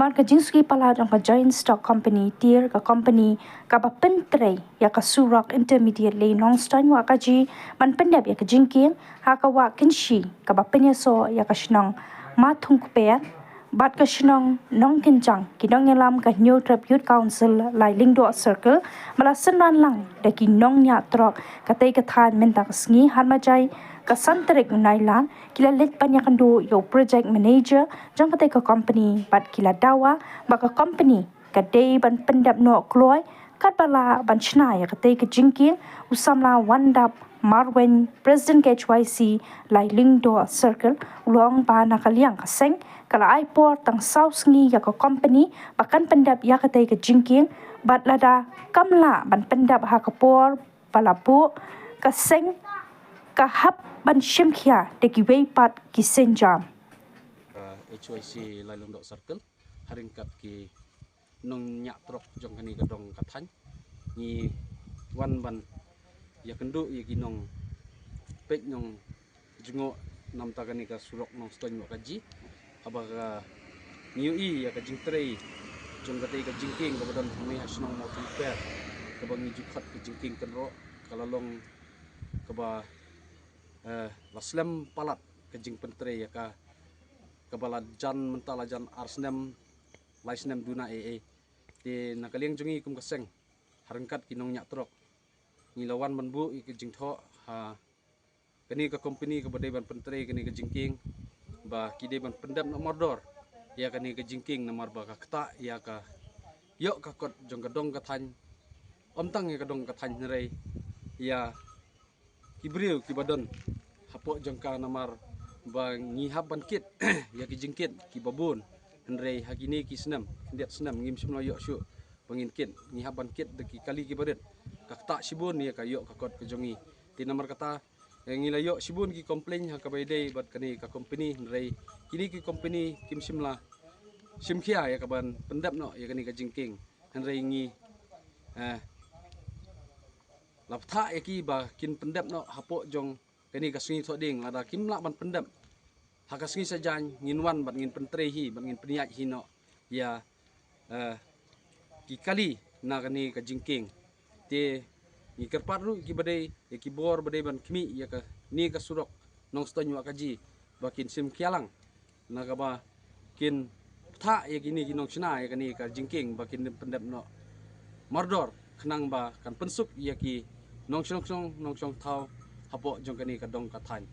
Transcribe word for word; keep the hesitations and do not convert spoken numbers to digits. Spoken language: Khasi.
Bad ka jingsuki palat jong ka Joint Stock Company, Tier, ka company kaba pyntrei ïa ka surok intermediate lei Nongstoiñ Wahkaji, ban pyndep ïa ka jingkieng ha ka wah Kynshi kaba pynïasoh ïa ka shnong Mathungkper bad ka shnong Nongkynjang, ki nongïalam ka Hynñiewtrep Youth Council Lailingdoh Circle, ba la synran lang da ki nongñiah trok katei ka thaiñ mynta ka sngi, ha ka jaiñ ka san tarik u Nailar, ki la leit ban ïakynduh ïa u project manager jong katei ka company bad ki la dawa ba ka company ka dei ban pyndep noh kloi katba lah ban shna ïa katei ka jingkieng. U samla Wandap Marwein, President K H Y C Lailingdoh Circle, u la ong ba na ka liang ka seng ka la ai por tang saw sngi ïa ka company ba kan pyndep ïa katei ka jingkieng, bad lada kam lah ban pyndep ha ka por ba la buh, ka seng ka hap ban shim khia da kiwei pat ki sienjam. H Y C Lailingdoh Circle, ha ryngkat ki nongñiah trok jong kane ka dong ka thaiñ, ngi wan ban ïakynduh ïa ki nongpeit nongjngoh namar kane ka surok Nongstoiñ Wahkaji. Haba ka ngi ïohi ïa ka jingtrei jong katei ka jingkieng kaba don hangne ha shnong Mathungkper, kaba ngi ju khot ka jingkieng kynroh, ka la long kaba, eh, la slem palat ka jingpyntrei ïa ka, kaba la jan mynta la jan ar snem, lai snem duna ei ei. Te na ka liang jong ngi kum ka seng, ha ryngkat ki nongñiah trok, ngi la wan ban buh ïa ka jingthoh ha kane ka company kaba dei ban pyntrei kane ka jingkieng, ba ki dei ban pyndep noh mardor ïa kane ka jingkieng namar ba ka ktah ïa ka ïoh ka kot jong ka dong ka thaiñ, ym tang ïa ka dong ka thaiñ hynrei ïa ki briew kiba don hapoh jong ka, namar ba ngi hap ban kit ïa ki jingkit kiba bun, hynrei ha kine ki snem, khyndiat snem ngim shym la ïoh shuh ba ngin kit, ngi hap ban kit da ki kali kiba rit. Ka ktah shibun ïa ka ïoh ka kot ka jong ngi. Te namar kata, eh, ngi la ïoh shibun ki complain ha kaba ïadei bad kane ka company, hynrei kine ki company kim shym la shim khia ïa ka ban pyndep noh ïa kane ka jingkieng. Hynrei ngi, eh, la bthah ïa ki ba kin pyndep noh hapoh jong kane ka sngi Thohdieng. Lada kim lah ban pyndep ha ka sngi Saitjaiñ, ngin wan bad ngin pyntrei hi bad ngin pynïaid hi noh ïa, eh, ki kali na kane ka jingkieng. Te ngi kyrpad ruh ïa kiba dei, ïa ki bor ba dei ban khmih ïa kane ka surok Nongstoiñ Wahkaji ba kin shim khia lang, na kaba kin bthah ïa kine ki nongshna ïa kane ka jingkieng ba kin pyndep noh mardor, khnang ba kan pynsuk ïa ki nongshong shnong nongshong thaw hapoh jong kane ka dong ka thaiñ.